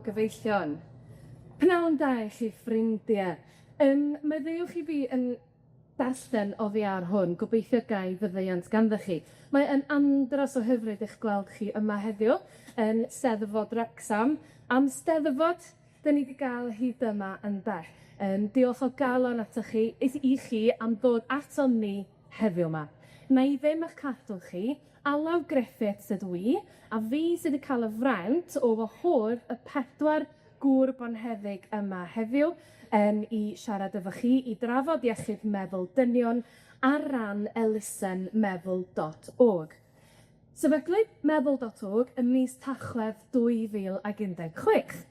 gyfeillion. Pnawn da i chi ffrindie. Yym maddeuwch i fi yn darllen oddi ar hwn, gobeithio gai fyddeuant ganddoch chi. Mae yn andros o hyfryd eich gweld chi yma heddiw yn Steddfod Wrecsam, am Steddfod 'dyn ni 'di ga'l hyd yma ynde? Yym diolch o galon atoch chi i chi am ddod aton ni heddiw 'ma. Wna i ddim 'ych cadw chi, Alaw Griffiths ydw i, a fi sydd 'di ca'l y fraint o wahodd y pedwar gŵr bonheddig yma heddiw yym i siarad efo chi, i drafod iechyd meddwl dynion ar ran elusen meddwl dot org. Sefydlwyd meddwl dot org ym mis Tachwedd 2016,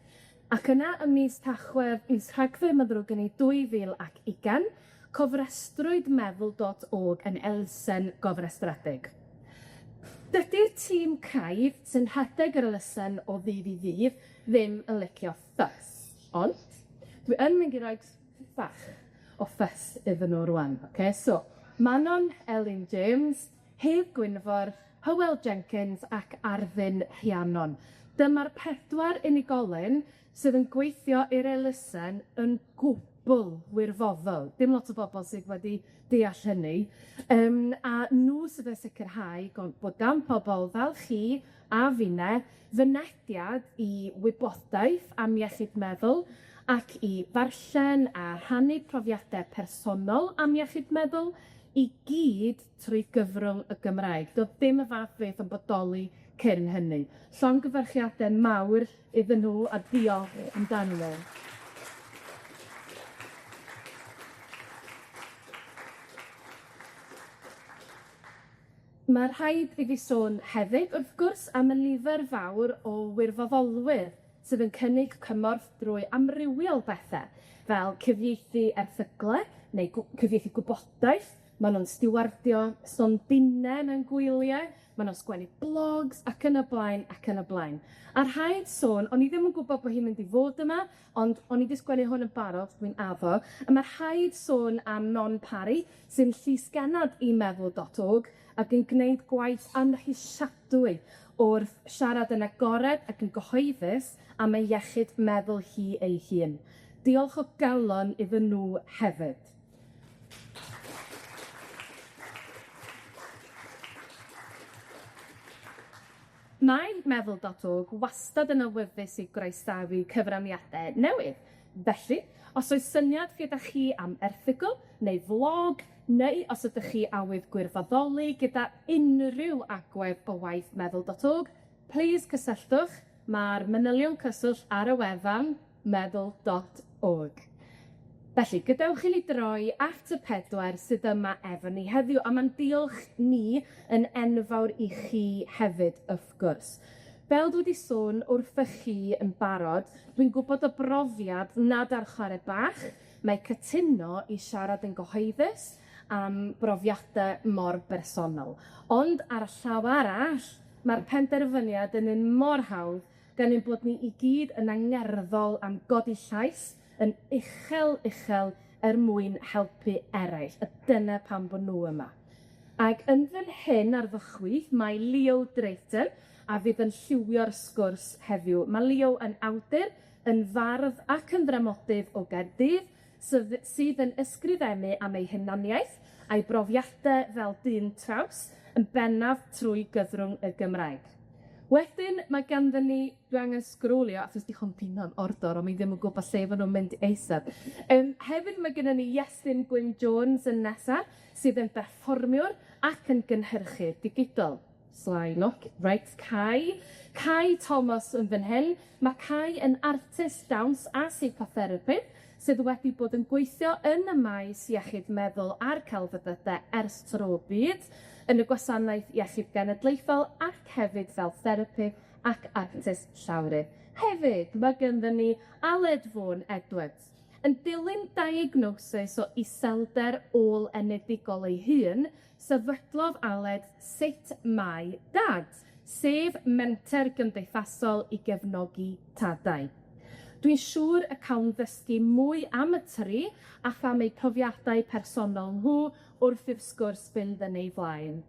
ac yna ym mis Tachwedd, mis Rhagfyr, ma'n ddrwg gen i, 2020, cofrestrwyd meddwl dot org yn elusen gofrestredig. Dydi'r tîm craidd sy'n rhedeg yr elusen o ddydd i ddydd ddim yn licio ffys, ond dwi yn mynd i roid bach o ffys iddyn nw rŵan, ocê? So, Manon Elin James, Hedd Gwynfor, Hywel Jenkins ac Arddun Rhiannon. Dyma'r pedwar unigolyn sydd yn gweithio i'r elusen yn gwbwl wirfoddol. Dim lot o bobol sydd wedi deall hynny. Yym a nw sydd yn sicirhau bod gan pobol fel chi a finne fynediad i wybodaeth am iechyd meddwl ac i ddarllen a rhannu profiade personol am iechyd meddwl i gyd trwy gyfrwng y Gymraeg. Do'dd dim y fath beth yn bodoli cyn hynny. Llongyfarchiade mawr iddyn nhw a diolch amdanyn nhw. Ma' rhaid i fi sôn hefyd, wrth gwrs, am y nifer fawr o wirfoddolwyr sydd yn cynnig cymorth drwy amrywiol bethe, fel cyfieithu erthygle neu cyfieithu gwybodaeth, ma' nw'n stiwardio stondine mewn gwylie, ma' nw'n sgwennu blogs ac yn y blaen ac yn y blaen. A rhaid sôn, o'n i ddim yn gwbod bo' hi'n mynd i fod yma, ond o'n i 'di sgwennu hwn yn barod, dwi'n addo, a ma' rhaid sôn am Non Parry, sy'n llysgennad i meddwl dot org ac yn gneud gwaith amhrisiadwy wrth siarad yn agored ac yn gyhoeddus am ei iechyd meddwl hi ei hun. Diolch o galon iddyn nhw hefyd. Mae meddwl dot org wastad yn awyddus i groesawu cyfraniade newydd. Felly, os oes syniad gyda chi am erthygl neu flog, neu os ydych chi awydd gwirfoddoli gyda unrhyw agwedd o waith meddwl dot org, plîs cysylltwch, ma'r manylion cyswllt ar y wefan meddwl dot org. Felly, gadewch i ni droi at y pedwar sydd yma efo ni heddiw, a ma'n diolch ni yn enfawr i chi hefyd, wrth gwrs. Fel dwi 'di sôn wrthych chi yn barod, dwi'n gwbod o brofiad nad ar chwarae bach mae cytuno i siarad yn gyhoeddus am brofiade mor bersonol. Ond ar y llaw arall, ma'r penderfyniad yn un mor hawdd gan ein bod ni i gyd yn angerddol am godi llais yn uchel, uchel er mwyn helpu eraill, a dyna pam bo' nw yma. Ag yn fan hyn ar fy chwith mae Leo Drayton, a fydd yn lliwio'r sgwrs heddiw. Ma' Leo yn awdur, yn fardd ac yn ddramodydd o Gaerdydd, sydd sydd yn ysgrifennu am ei hunaniaeth a'i brofiade fel dyn traws, yn bennaf trwy gyfrwng y Gymraeg. Wedyn mae ganddon ni, dwi angen sgrolio achos 'di hwn yn ordor, o'n i ddim yn gwbod lle fo' nw'n mynd eisaf. Hefyd mae gynnon ni Iestyn Gwyn Jones yn nesa, sydd yn berfformiwr ac yn gynhyrchydd digidol. Sly look, reit, Cai. Cai Thomas yn fan hyn. Ma' Cai yn artist dawns a seicotherapydd sydd wedi bod yn gweithio yn y maes iechyd meddwl a'r celfyddyde ers tro byd, yn y gwasanaeth iechyd genedlaethol ac hefyd fel therapydd ac artist llawrydd. Hefyd, ma' ganddon ni Aled Vaughan Edwards. Yn dilyn diagnosis o iselder ôl-enedigol ei hun, sefydlodd Aled Sut Mae Dad, sef menter gymdeithasol i gefnogi tadau. Dwi'n siŵr y cawn ddysgu mwy am y tri ac am eu profiadau personol nhw wrth i'r sgwrs fynd yn ei flaen.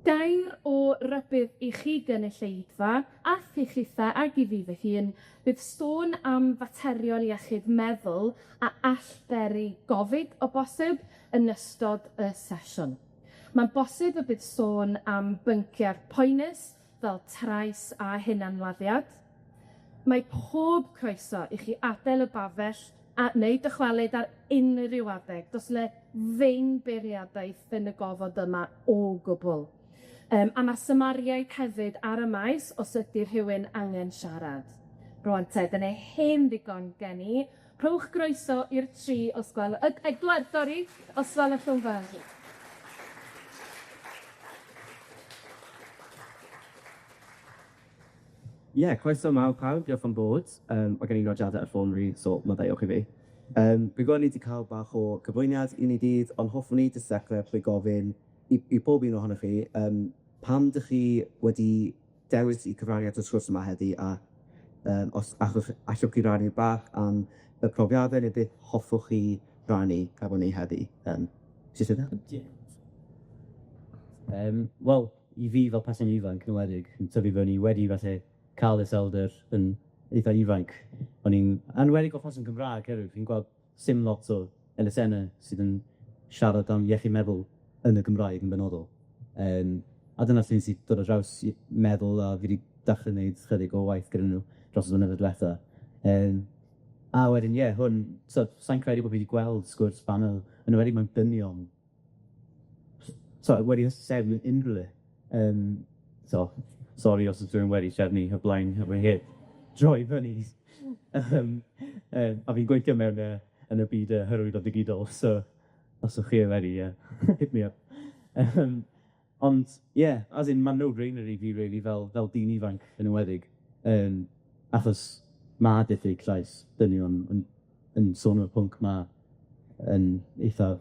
Gair o rybudd i chi gynulleidfa, a chi chitha ag i fi fy hun, bydd sôn am faterion iechyd meddwl a all beri gofid o bosib yn ystod y sesiwn. Mae'n bosib y bydd sôn am bynciau poenus fel trais a hunanladdiad. Mae pob croeso i chi adel y babell a neu dychwelyd ar unrhyw adeg, do's 'ne ddim beirniadaeth yn y gofod yma o gwbwl. Yym a ma' Samariaid hefyd ar y maes os ydi rhywun angen siarad. Rŵan te, dyna hen ddigon gen i. Rhowch groeso i'r tri os gwel- yy Edward, sori, os gwelwch yn dda. Ie, croeso mawr pawb, diolch am bod. Yym, ma' gen i nodiade ar ffôn fi, so maddeuwch i fi. Yym, fi'n gweld ni 'di ca'l bach o cyflwyniad i ni gyd, ond hoffwn i jyst ddechre trwy gofyn i i bob un ohonoch chi, yym, pam 'dych chi wedi dewis i cyfrannu at y sgwrs yma heddi, a yym, os allwch allwch chi rannu bach am y profiade ne' beth hoffwch chi rannu efo ni heddi? Yym, ti isie dechre? Ie. Yym, wel, i fi fel person ifanc, yn enwedig, yn tyfu fyny wedi falle ca'l iselder yn eitha ifanc, o'n i'n yn enwedig o ffasiwn Cymra'g hefyd, fi'n gweld sim lot o elusenne sydd yn siarad am iechyd meddwl yn y Gymraeg yn benodol. Yym, a dyna lle nes i dod ar draws i meddwl a fi 'di dechre neud chydig o waith gyda nw dros y blynyddoedd dwetha. Yym, a wedyn, ie, hwn, so sai'n credu bo' fi 'di gweld sgwrs banel, yn enwedig mewn dynion, so wedi sefyll unrhyw le. Yym, so, sori os o's rywun wedi trefnu o blaen efo heb droi fyny. Yym yy a fi'n gweithio mewn yy yn y byd yy hyrwyddo digidol, so os o'ch chi wedi yy hit me up. Yym ond ie, as in ma'n no-brainer i fi rili fel fel dyn ifanc yn enwedig, yym achos ma' diffyg llais dynion yn yn sôn am y pwnc 'ma yn eitha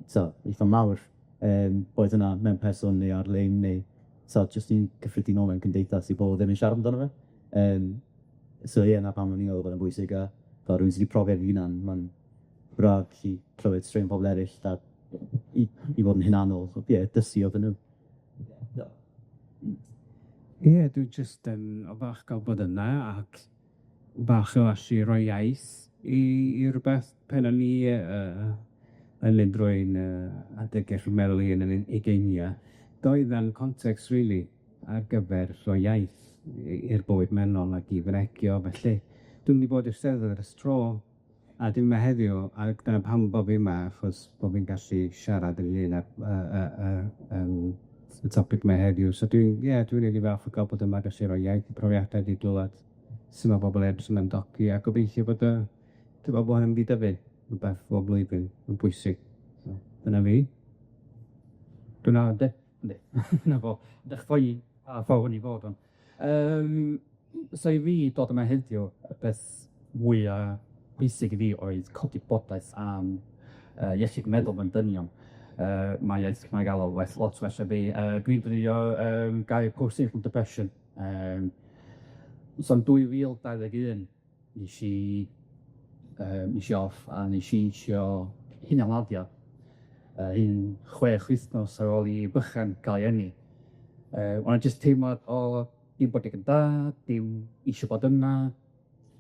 t'o' eitha mawr, yym boed hwnna mewn person neu ar-lein neu t'o' jyst yn cyffredinol mewn cymdeithas i bobol ddim yn siarad amdano fe. Yym so ie, 'na pam o'n i'n meddwl bod o'n bwysig, a fel rywun sy 'di profi ar fy hunan, ma'n braf gallu clywed straeon pobol eryll a i i fod yn hunanol, so ie, dysgu odden nw. Ie, dwi jyst yn falch gael bod yna ac falch o allu roi iaith i i rwbeth pen o'n i yy yn mynd drwy'n yy adeg iechyd meddwl i yn 'yn ugeinia, doedd na'm context rili ar gyfer rhoi iaith i i'r bywyd menol ac i fynegio, felly dwi'm 'di bod i'r Steddfod ers tro, a dwi 'ma heddiw, ac dyna pam bo' fi yma, achos bo' fi'n gallu siarad ynglyn â yy yy yy yym y topic 'ma heddiw. So dwi'n ie, dwi'n rili falch o ga'l bod yma, gallu roi iaith i profiadau 'di glwad su' ma' bobol eryll yn ymdopi, a gobeithio bod y dwi'n me'wl bo' hyn mynd i dyfu rwbeth bob blwyddyn, yn bwysig. So dyna fi. Dyna de. Yndi. 'Na fo. 'Dych foi a ffordd i fod on. Yym so i fi dod yma heddiw, y peth mwya pwysig i fi oedd codi gwybodaeth am yy iechyd meddwl mewn dynion. Yy mae iaith Cymraeg Alaw well, lot well na fi. Yy dwi'n defnyddio yym gair post-natal depression. Yym so yn 2021 nes i yy nes i off a nes i isio hunanladdiad yy un chwech wythnos ar ôl i bychan ga'l 'i eni. Yy o' 'na jyst teimlad o dim bod digon da, dim isio bod yma,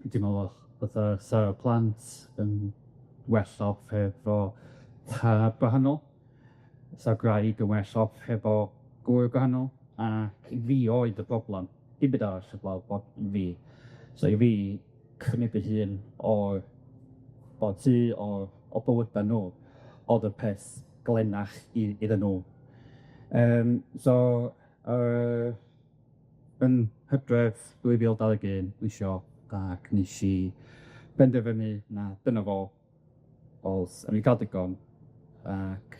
dwi'n me'wl fatha 'sa plant yn well off hefo tad gwahanol, sa'r gwraig yn well off hefo gŵr gwahanol, ac fi oedd y broblam, dim byd arall heblaw bod fi. So i fi, cymryd fy hun o'r o'r tŷ, o'r o bywyda nw, o'dd y peth glenach i iddyn nw. Yym so yy yn Hydref 2021, nes i ac nes i benderfynu na dyna fo, o'dd o'n i ca'l digon, ac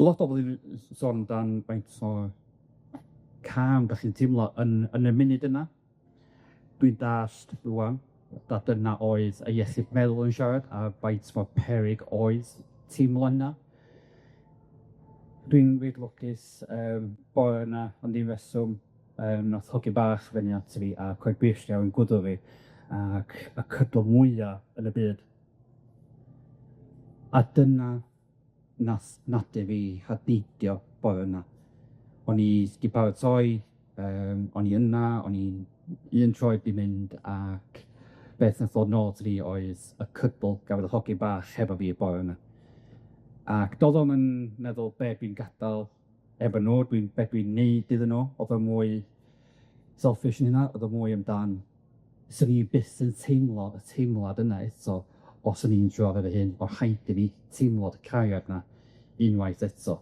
lot o bobl yn sôn amdan faint o calm 'dach chi'n teimlo yn yn y munud yna. Dwi'n dallt rŵan nad dyna oedd y iechyd meddwl yn siarad, a faint mor peryg oedd teimlo yna. Dwi'n reit lwcus yym bore yna, ond un reswm yym nath hogyn bach fyny at fi a cloi grisial yn gwddw fi ac y cydol mwya yn y byd. A dyna nath nadu fi hadneidio bore yna. O'n i 'di paratoi, yym o'n i yna, o'n i'n un troed 'di mynd, ac beth nath ddod nôl ato fi oedd y cwpl gafodd y hogyn bach hefo fi y bore 'na. Ac do'dd o'm yn meddwl be' dwi'n gadal efo nw, dwi'n be' dwi'n neud iddyn nw, o'dd o'n mwy selfish na hynna, o'dd o mwy amdan swn i byth yn teimlo y teimlad yna eto os o'n i'n siarad efo hyn, o rhaid i fi teimlo'r cariad 'na unwaith eto.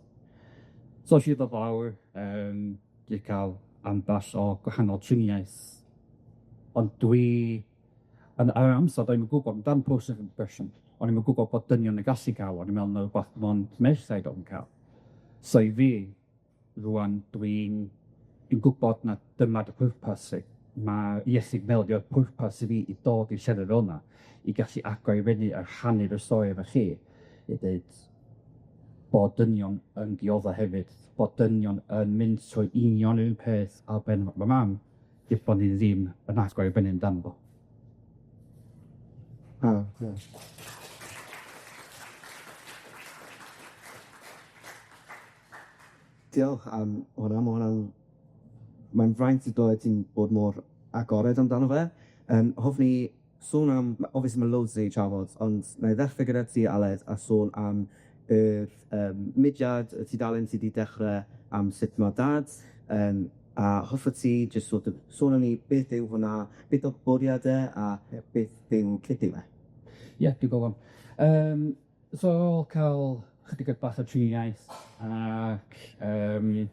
So es i ddod lawr, yym 'di ca'l amball o gwahanol triniaeth, ond dwi yn ar yr amser do'n i'm yn gwbod amdan post treatment depression, o'n i'm yn gwbod bod dynion yn gallu ca'l o, o'n i'n meddwl ma' rwbath mond merchaid o'dd yn ca'l. So i fi, rŵan dwi'n dwi'n gwbod na dyma dy pwrpas i. Ma' iechyd meddwl 'di o'dd pwrpas i fi i dod i'r llefydd fel 'na i gallu agor i fyny a rhannu fy stori efo chi i deud bod dynion yn diodda hefyd, bod dynion yn mynd trwy union yr un peth ar ben fy mam, jyst bo' ni ddim yn agor i fyny amdano fo. Ah, ie. Diolch am hwnna, ma' hwnna'n mae'n fraint i glywed ti'n bod mor agored amdano fe. Yym hoffwn i sôn am, obviously ma' loads i trafod, ond wna i ddechre gyda ti Aled a sôn am yr yym mudiad, y tudalen ti 'di dechre am sut ma' dad, yym a hoffet ti jyst sort of sôn am i beth yw hwnna, beth o'dd bwriad e, a beth yw cyd yw e? Ie, dwi'n gwbo. Yym so ar ôl ca'l chydig o bach o triniaeth ac yym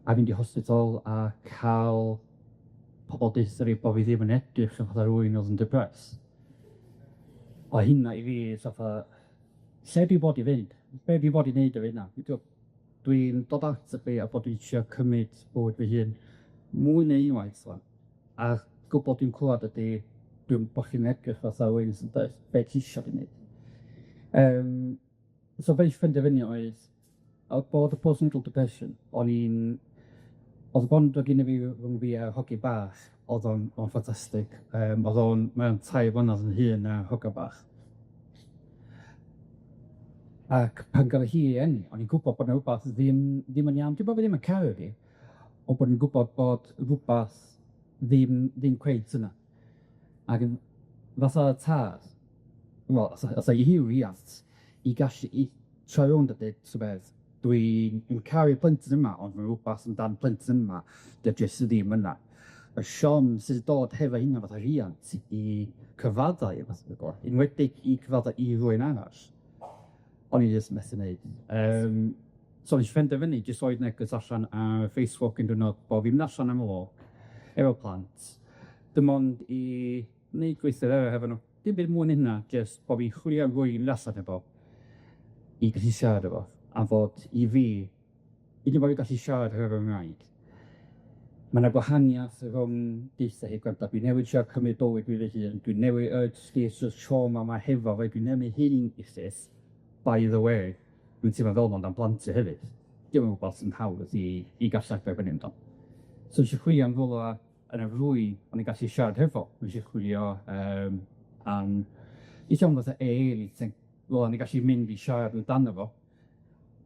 a fynd i hospital a ca'l pobol deutha fi bo' fi ddim yn edrych yn fatha rywun o'dd yn depressed. O' hynna i fi fatha lle dwi fod i fynd? Be' dwi fod i neud efo hynna? Dwi'n dod at y fi a bod dwi'n trio cymryd bywyd fy hun mwy na unwaith ŵan, a gwbod dwi'n clwad ydi dwi'n bo' chi'n edrych fatha rywun sy'n deud be' ti isio fi neud. Yym so be' nes i penderfynu oedd o'dd bod y postnatal depression, o'n i'n o'dd y bond o' gynna fi rhwng fi a'r hogyn bach, o'dd o'n o'n ffantastig, yym o'dd o'n mae o'n tair blynedd yn hŷn na hogan bach. Ac pan gafodd hi 'i eni, o'n i'n gwbod bod 'na rwbath ddim ddim yn iawn. Dim bo' fi ddim yn caru hi, ond bod ni'n gwbod bod rwbath ddim ddim cweit yna. Ac yn fatha tad, wel, fatha i riant, i gallu i troi rownd a deud, t'bed, dwi'n dwi'n caru'r plentyn yma, ond ma' rwbath amdan plentyn yma dy jyst ddim yna. Y siom sydd dod hefo hynna fatha rhiant i cyfadda i fath o enwedig i cyfadda i rywun arall, o'n i jyst methu neud. Yym so nes i penderfynu jyst roid neges allan ar Facebook un diwrnod bo' fi'n mynd allan am walk efo plant, dim ond i neud gweithgaredde hefo nw. Dim byd mwy na hynna, jyst bo' fi'n chwilio am rywun i mynd allan efo, i gallu siarad efo, a fod i fi, i ddim bod fi'n gallu siarad hefo'r ngwraig. Ma' 'na gwahaniath rhwng deutha hi, gwrando, dwi newydd trio cymryd bywyd fi fy hun, dwi newydd yy dysgu trauma 'ma hefo fi, dwi newydd hyn i chdi, by the way, dwi'n teimlo fel 'ma amdan plant ti hefyd. Dio'm yn wbath sy'n hawdd i i ga'l llygaid fyny amdan. So nes i chwilio am rwla yn y rwy o'n i'n gallu siarad hefo, nes i chwilio yym am weithia' fatha AA meeting, rwla o'n i'n gallu mynd i siarad amdano fo,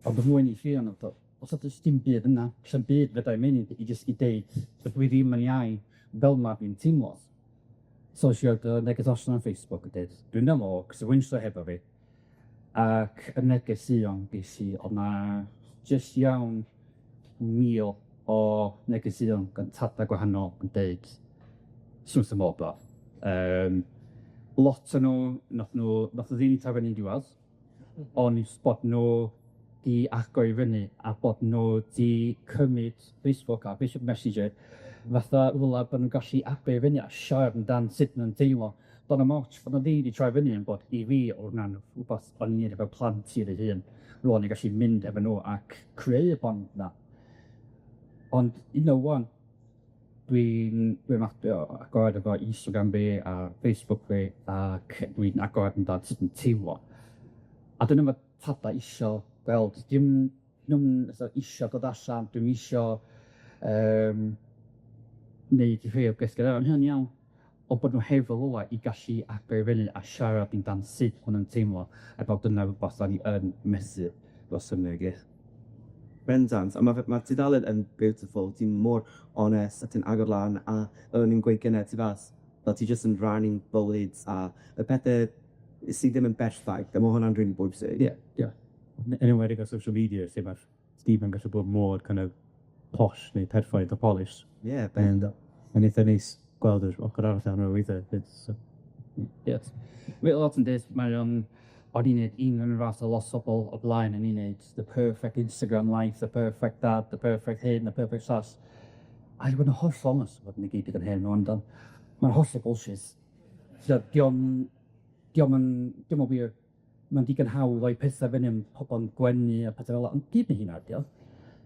ond y mwy o'n i'n chwilio amdano fo, os o'dd jyst dim byd yna, sa'm byd fedrai mynd i jyst i deud dydw i ddim yn iau fel 'ma dwi'n teimlo. So es i roid y neges allan ar Facebook a deud, dwi'n mynd am walk, sa rywun isio hefo fi, ac y negeseuon ges i, o'dd 'na jyst iawn 1,000 o negeseuon gan tada gwahanol yn deud swn wrth fy modd bro. Yym lot o nw, nath nw nath nw ddim troi fyny diwadd, ond bod nw 'di agor i fyny a bod nw 'di cymryd Facebook a Facebook Messenger fatha rwla bo' nw'n gallu agor i fyny a siarad amdan sut ma' nw'n teimlo. Do' na'm ots bod nw ddim 'di troi fyny yn bod i fi o'dd hwnna'n rwbath o'n i'n neud efo plant i fy hun, rŵan o'n i'n gallu mynd efo nw ac creu y bond 'na. Ond you know 'wan, dwi'n dwi'n agored efo Instagram fi a Facebook fi ac dwi'n agored amdan sut dwi'n teimlo. A dyna ma' tada isio gweld, dim nw'm fatha isio dod allan, dwi'm isio yym neud rhei o'r gweithgaredda, ma' hynna'n iawn, ond bod nw hefo rwla i gallu agor i fyny a siarad amdan sut ma' nw'n teimlo a bod dyna rwbath 'dan ni yn methu dros Cymru i gyd. Bendant, a ma' fe ma'r tudalen yn beautiful, ti'n mor onest a ti'n agor lan a fel o'n i'n gweud gynne tu fas, fel ti jyst yn rannu bywyd a y pethe sy ddim yn berffaith, a ma' hwnna'n rili bwysig. Ie, ie. Yn enwedig ar social media, lle ma'r stigma yn gallu bod mor kind of posh neu perffaith a polished. Ie, bendant. Mae'n eitha neis gweld yr ochor arall ohono fo weithe 'fyd, so. Ie. Mae lot yn deud, mae o'n o'n i'n neud un o'n fath o lot o bobl o blaen o'n i'n neud the perfect Instagram life, the perfect dad, the perfect hyn, the perfect llall. A i fod yn hollol onest, fod ni gyd yn hen rŵan, dan, mae'n hollol bullshit. So, dio'm dio'm yn dio'm yn wir. Ma'n digon hawdd roi petha fyny am pobol yn gwenu a petha fel 'a, ond dim hynna 'di o.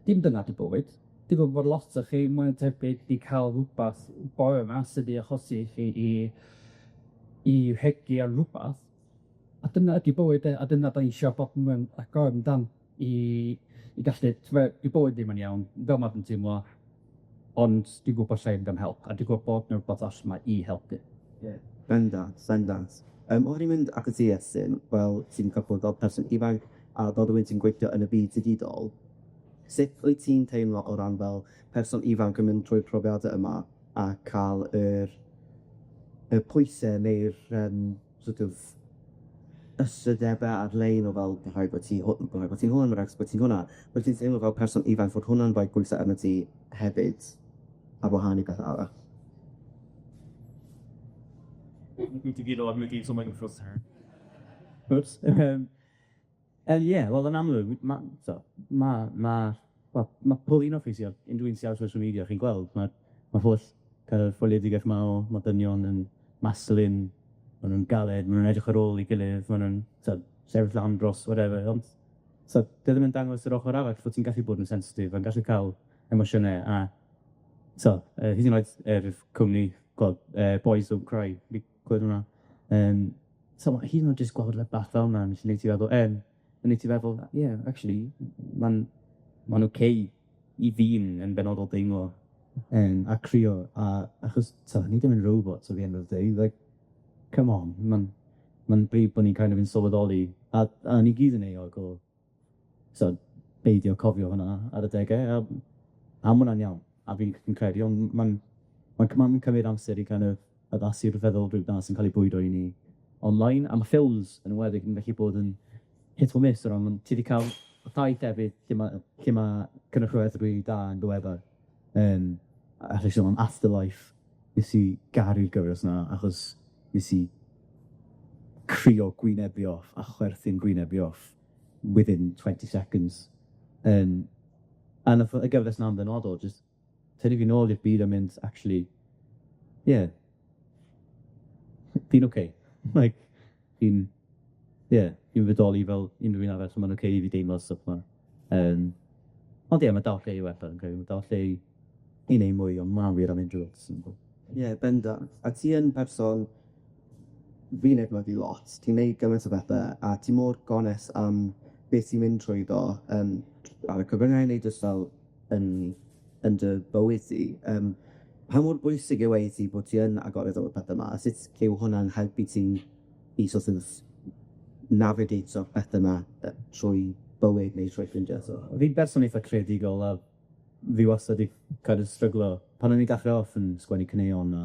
Dim dyna 'di bywyd. Dwi'n gwbo bod lot o chi mwy na tebyg 'di ca'l rwbath bore 'ma sy 'di achosi i chi i i rhegi ar rwbath, a dyna ydi bywyd de, a dyna 'dan ni isio bod yn agored amdan i i gallu t'mo' 'di bywyd ddim yn iawn, fel ma' dwi'n teimlo, ond dwi'n gwbod lle i fynd am help, a dwi'n gwbod bod 'na rwbath allan 'ma i helpu. Ie, bendant, bendant. O'n i'n mynd atat ti Iestyn, fel ti'n cyffwrdd fel person ifanc a fel rywun sy'n gweithio yn y byd digidol, sut wyt ti'n teimlo o ran fel person ifanc yn mynd trwy'r profiade yma a ca'l yr y pwyse neu'r yym sort of ystrydebe ar-lein o fel ma' rhaid bo' ti hw- ma' raid bo' ti'n hwn, ma' raid bo' ti'n hwnna. Wyt ti'n teimlo fel person ifanc fod hwnna'n rhoi pwyse arnot ti hefyd, ar wahân i pethe arall? Wps ie, wel yn amlwg, ma' so ma' ma' wel ma' pob un o chi sy ar unrhyw un sy ar social media, chi'n gweld, ma' ma' holl kind of ffoiledigaeth 'ma o ma' dynion yn masculine, ma' nw'n galed, ma' nw'n edrych ar ôl 'i gilydd, ma' nw'n t'od sefyll lan dros whatever, ond so 'di o ddim yn dangos yr ochor arall fod ti'n gallu bod yn sensitif a'n gallu ca'l emosiyne a so hyd yn oed yr cwmni gweld Boys Don't Cry, fi clywed hwnna so ma' hyd yn oed jyst gweld rwbeth bach fel 'na nes i neud ti feddwl yn neud ti feddwl, ie, actually, ma'n ma'n ok i ddyn yn benodol deimlo a crio, a achos t'o' ni ddim yn robots at the end of the day, like, come on, ma'n ma'n bryd bo' ni'n kind of yn sylweddoli, a ni gyd yn euog o so beidio cofio hwnna ar adege, a ma' wnna'n iawn, a fi'n credu, ond ma'n ma'n cymryd amser i kind of addasu'r feddylfryd 'na sy'n ca'l 'i bwydo i ni online, a ma' ffilms yn enwedig yn gallu bod yn hit or miss o ran, ti 'di ca'l rhai llefydd lle ma' cynrychiolaeth rili da yn ddiweddar, a allai sôn am Afterlife, nes i garu'r gyfres 'na, achos nes i crio gwyneb fi off a chwerthin gwyneb fi off within 20 seconds. A nath y gyfres 'na'n benodol jyst tynnu fi nôl i'r byd a mynd, actually, yeah, fi'n ocê, like, fi'n, ie, fi'n fodoli fel unrhyw un arall, so ma'n ocê i fi deimlo stwff 'ma. Ond ie, ma' dal lle i wella, fi'n credu, ma' dal lle i neud mwy, ond ma'n wir am unrhyw beth. Ie, bendant. A ti yn person, fi'n edmygu lot, ti'n neud gymaint o bethe, a ti mor gonest am beth ti'n mynd trwyddo ar y cyfryngau neu jyst fel yn dy bywyd di. Pa mor bwysig yw e i ti bod ti yn agored am y pethe 'ma, a sut yw hwnna'n helpu ti i sort of navigato pethe 'ma trwy bywyd neu trwy ffrindiau so? Fi'n berson eitha creadigol a fi wastad 'di kind of stryglo. Pan o'n i'n dechre off yn sgwennu caneuon a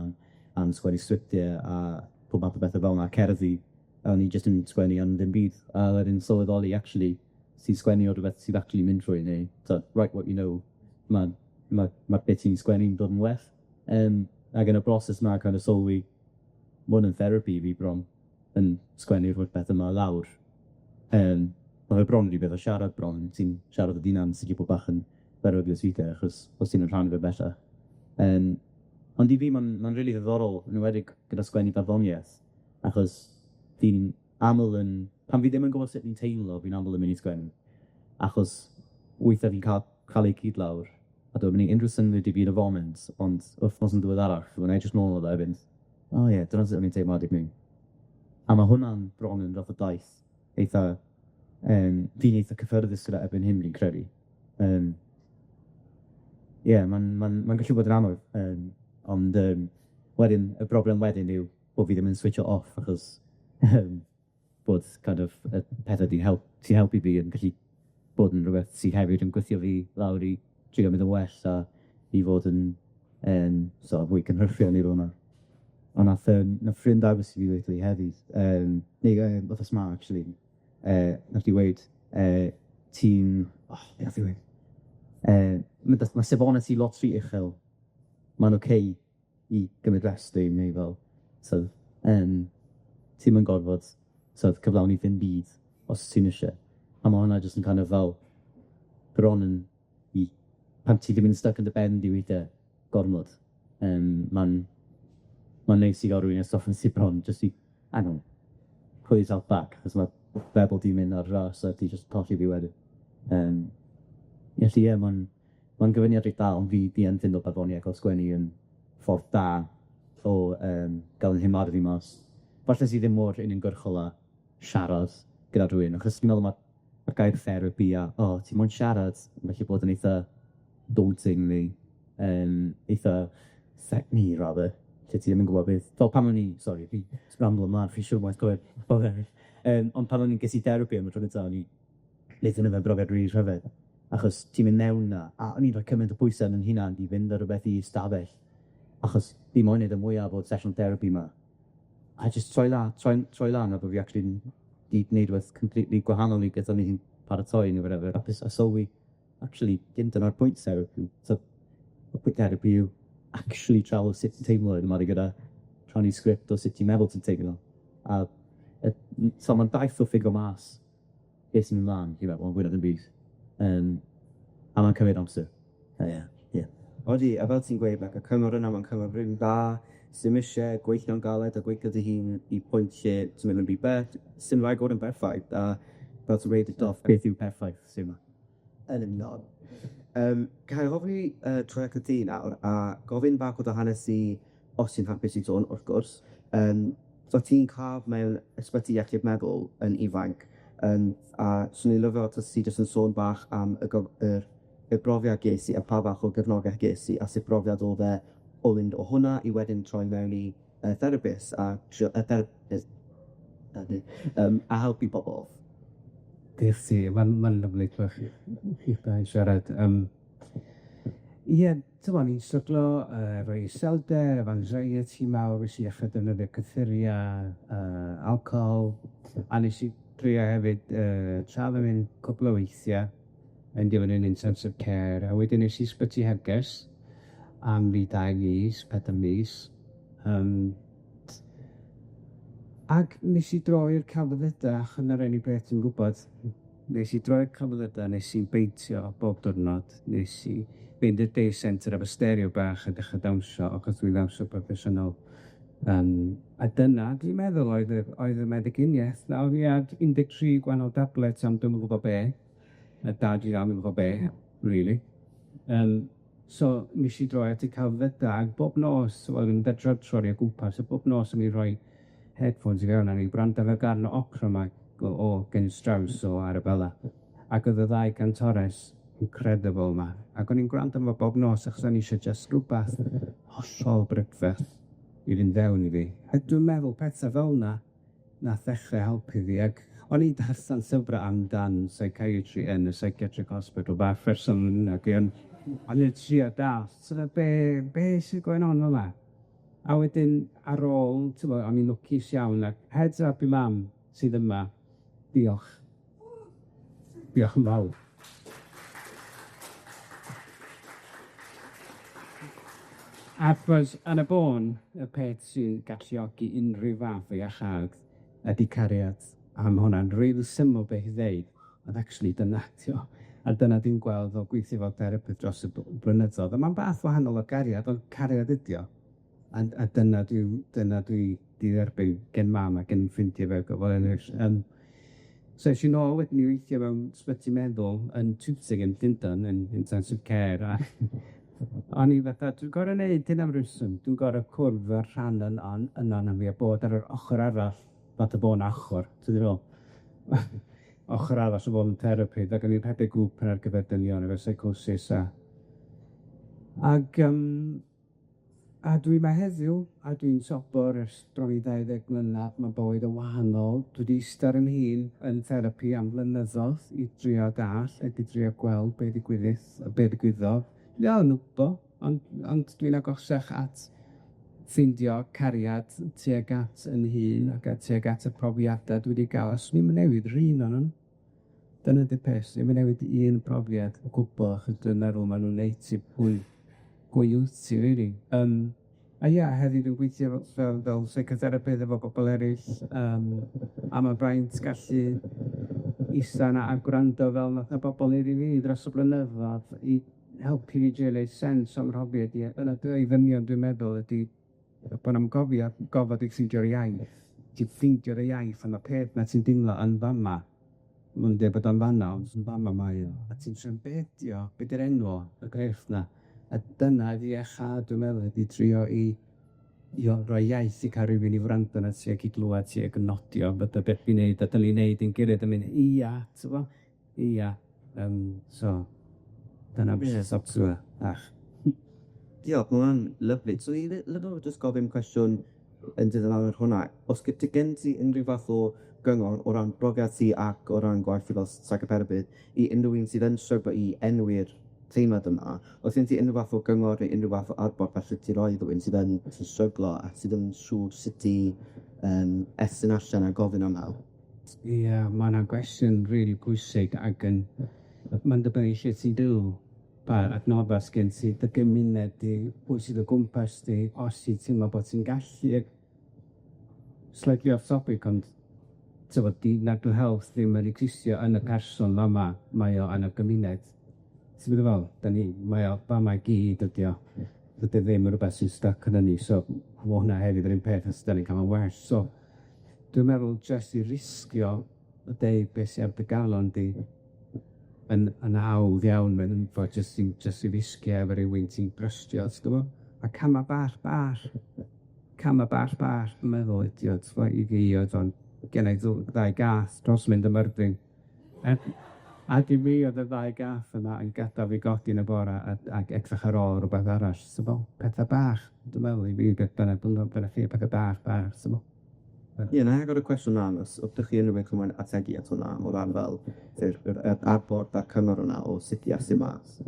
a'n sgwennu sgriptie a pob math o bethe fel 'na, cerddi, a o'n i jyst yn sgwennu am ddim byd, a wedyn sylweddoli actually ti'n sgwennu o rwbeth sydd actually mynd trwy neu t'od write what you know, ma' be' ti'n sgwennu'n dod yn well. Ag yn y broses 'ma kind of sylwi, ma' 'wn yn therapi i fi bron, yn sgwennu'r holl bethe 'ma lawr. Ma' fe bron 'r un peth â siarad bron, ti'n siarad â dy hunan sy'n gallu bod bach yn beryglus weithie, achos os ti'n yn rhan o fe bellach. Ond i fi ma'n ma'n rili ddiddorol, yn enwedig gyda sgwennu barddoniaeth, achos fi'n aml yn, pan fi ddim yn gwbod sut fi'n teimlo, fi'n aml yn mynd i sgwennu, achos weithie fi'n ca'l ei gyd lawr, a dwi'n mynd i unrhyw synnwyr 'di byd o foment, ond wythnos yn ddiweddarach, dwi'n edrych nôl arno fe a fynd, o ie, dyna sut o'n i'n teimlo adeg 'ny. A ma' hwnna'n bron yn fath o daith eitha, fi'n eitha cyffyrddus gyda erbyn hyn, fi'n credu. Ie, ma'n ma'n ma'n gallu bod yn anodd, ond wedyn, y broblem wedyn yw bo' fi ddim yn switcho off, achos bod kind of y pethe 'di help- sy'n helpu fi yn gallu bod yn rwbeth sy hefyd yn gwthio fi lawr i trio mynd yn well a i fod yn yym so fwy cynhyrchiol neu rywun. On' nath yym nath ffrind agos i fi weud 'tho fi heddi neu wthnos 'ma actually nath 'i weud ti'n o be' nath 'i weud? Ma' safone ti lot rhy uchel, ma'n ocê i gymryd rest neu neu fel so ti'm yn gorfod t'od cyflawni ddim byd os ti'm isie. A ma' hwnna jyst yn kind of fel bron yn i pan ti 'di mynd styc yn dy ben di weithie gormod, ma'n neis i ga'l rywun i atgoffa ti bron jyst i, I don't know, pull yourself back, achos ma' feddwl di'n mynd ar draws a ti jyst colli fi wedyn. Felly ie, ma'n gyfuniad reit dda, ond fi fi yn ffindo barddoniaeth o sgwennu yn ffordd da o ga'l 'yn nheimlade fi mas. Falle sy ddim mor uniongyrchol â siarad gyda rhywun, achos dwi'n meddwl ma'r gair therapi a o, ti moyn siarad, yn gallu bod yn eitha daunting neu eitha threatening rather, lle ti ddim yn gwbod beth fel pan o'n i, sori, fi sgramblo mlan, fi siŵr bod eraill. Ond pan o'n i'n ges i therapi am y tro gynta, o'n i wnaethon nhw fe brofiad rili rhyfedd, achos ti'n mynd mewn 'na, a o'n i'n rhoi cymaint o pwyse yn 'yn hunan i fynd â rwbeth i stafell, achos fi moyn neud y mwyaf o'r sesiwn therapi 'ma. A jyst troi lan a bo' fi actually 'di neud rwbeth completely gwahanol i beth o'n i'n paratoi ne' whatever, a a sylwi, actually, dim dyna'r pwynt therapi, so y pwynt therapi yw actually trafod sut ti'n teimlo yn ymlaen gyda rhannu sgript o sut ti'n meddwl ti'n teimlo, a so ma'n daith o ffigo mas beth sy'n mynd mlaen, dwi'n meddwl, yn fwy na ddim byd. A ma'n cymryd amser. Ie, ie. Odi, a fel ti'n gweud, like, y cyngor yna, ma'n cyngor rili dda, sim isie gweithio'n galed a gweithio dy hun i pwynt lle ti'n mynd yn rhy bell, sim raid bod yn berffaith, a fel ti'n gweud, Beth yw perffaith, Sima? Yn union. Ga i ofyn troi atat ti nawr, a gofyn bach o dy hanes di, os ti'n hapus i sôn, wrth gwrs, so ti'n claf mewn ysbyty iechyd meddwl yn ifanc, a swn i'n lyfio os ti jyst yn sôn bach am y gof- yr y brofiad ges i a pa fath o gefnogaeth ges i, a sut brofiad o'dd e o fynd o hwnna i wedyn troi mewn i therapist a trio therapist a helpu bobol. Diolch ti, ma'n lyfli clywed chi chi'ch dau siarad. Ie, t'mo' o'n i'n stryglo efo iselder, efo anxiety mawr, nes i ddechre defnyddio cyffuria, alcohol, a nes i drio hefyd tradd yn cwpwl o weithie, endio fyny'n intensive care, a wedyn es i ysbyty Hergest am ryw dau mis, pedair mis, ag nes i droi'r celfyddyda, achos na'r unig beth dwi'n gwbod, nes i droi'r celfyddyda, nes i beintio bob diwrnod, nes i fynd i'r day centre efo stereo bach a dechre dawnsio, achos dwi'n ddawnsio proffesiynol. A dyna dwi'n meddwl oedd y oedd y meddyginiaeth. Nawr fi ar 13 gwahanol tablets am dwi'm yn gwbo be, a dad i am gwbo be, rili. So nes i droi at y celfyddyda, ag bob nos, wel, yn dechre troi o gwmpas, a bob nos o'n i rhoi headphones i fewn a o'n i'n gwrando ar y darn o opera 'ma o gen Strauss o Arabella, ac oedd y ddau gantores incredible 'ma, ac o'n i'n gwrando arno fo bob nos achos o'n i eisiau jyst rwbath hollol brydferth i fynd fewn i fi. A dwi'n meddwl petha fel 'na nath ddechre helpu fi, ac o'n i'n darllen llyfra amdan psychiatry yn y psychiatric hospital bach person yna, ac o'n i'n trio dallt sort of be' sydd going on fyma? A wedyn ar ôl, t'mo', o'n i'n lwcus iawn, ac heads up i mam sydd yma, diolch. Diolch yn fawr. Achos yn y bôn, y peth sy'n galluogi unrhyw fath o iachâd ydi cariad, a ma' hwnna'n rili syml beth i ddeud, ond actually dyna 'di o. A dyna dwi'n gweld o gweithio fel therapydd dros y blynyddodd, a ma'n fath wahanol o gariad, ond cariad ydi o. A dyna dwi 'di dderbyn gen mam a gen ffrindie fe gofal eryll. So es i nôl wedyn i weithio mewn sbyty meddwl yn Tooting yn Llundan yn intensive care, a o'n i fatha, dwi'n gor'o' neud hyn am rywswm, dwi'n gor'o' cwrdd â'r rhan yna o'na fi a bod ar yr ochor arall, fatha bo' 'na ochor, ti'n gwbo be' dwi fe'wl? Ochor arall o fod yn therapydd, ac o'n i'n rhedeg grŵp ar gyfer dynion efo seicosis ag A dwi 'ma heddiw, a dwi'n sobor ers bron i 20 mlynadd, ma' bywyd yn wahanol. Dwi 'di ista ar 'yn hun yn therapi am flynyddodd i drio dall' ac i drio gweld be' ddigwyddith yy be' ddigwyddodd. Dwi dal yn wbo, ond ond dwi'n agosach at ffeindio cariad tuag at 'yn hun ac at tuag at y profiada dwi 'di ga'l, a swn i'm yn newid yr un o'n nw. Dyna 'di'r peth, swn i'm yn newid un profiad o gwbwl, achos dwi'n meddwl ma' nw'n neud ti pwy pwy wyt ti rili. A ia, heddiw dwi'n gweithio fel fel seicotherapydd efo bobol eryll, a ma'n braint gallu ista 'na a gwrando fel nath y bobol neud i fi dros y blynyddodd i helpu fi drio neud sense o'm mhrofiad i, a dyna dwi ddynion dwi'n meddwl ydi bo' na'm gofio gofod i ffeindio'r iaith, ti'n ffeindio'r iaith am y peth 'na ti'n deimlo yn fa' 'ma, ma' nw'n deud bod o'n fan 'na, ond yn fa' 'ma mae o, a ti'n trio be' ydi o, be' 'di'r enw o, y grefft 'na, a dyna ydi iachâd dwi'n meddwl ydi trio i i o roi iaith i ca'l rywun i wrando arnat ti ac i glwad ti ac yn nodio fod y beth dwi'n neud a 'dan ni'n neud ein gilydd yn mynd ia, t'bo? Ia, so dyna be' bach. Diolch, ma' wnna'n lyfli. So i lyfo jyst gofyn cwestiwn yn dilyn lawr ar hwnna, os gen ti unrhyw fath o gyngor o ran brofiad ti ac o ran gwaith ti fel seicotherapydd i unrhyw un sydd yn stryglo i enwi'r teimlad yma, o's gen ti unrhyw fath o gyngor neu unrhyw fath o adborth allet ti roi i rywun sydd yn stryglo a sydd yn siŵr sut i estyn allan a gofyn am help? Ia, ma' hwnna'n gwestiwn rili pwysig ac yn ma'n dibynnu lle ti'n byw, pa adnodda' sgen ti, dy gymuned di, pwy sydd o gwmpas di, os ti'n teimlo bo' ti'n gallu slightly off topic, ond t'mod, 'di mental health ddim yn existio yn y person fa' 'ma, mae o yn y gymuned. Ti'n gwbo be' dwi feddwl? 'Dan ni mae o fa' 'ma i gyd ydi o. Dydi o ddim yn rwbeth sy'n styc ynon ni, so ma' hwnna hefyd yr un peth os 'dan ni'n ca'l o'n well, so dwi'n meddwl jyst i risgio a deud be' sy ar dy galon di yn yn hawdd iawn, mae'n fod jyst i jyst i risgio efo rywun ti'n drystio, ti'n gwbo? A cama' bach bach, cama' bach bach, dwi'n meddwl ydi o, t'mo' i fi oedd o'n gennai ddau gath dros mynd am Myrddin. Ag i mi oedd y ddau gath yna yn gadal fi godi yn y bora a ag edrych ar ôl rwbeth arall, t'bo? Petha bach, dwi'n meddwl i fi beth bynnag, dyna chi, petha bach bach, t'mo? Ie, wna i agor y cwestiwn 'na os ydych chi unrhyw beth moyn ategu at hwnna o ran fel yr adborth a'r cyngor yna o sut i estyn mas.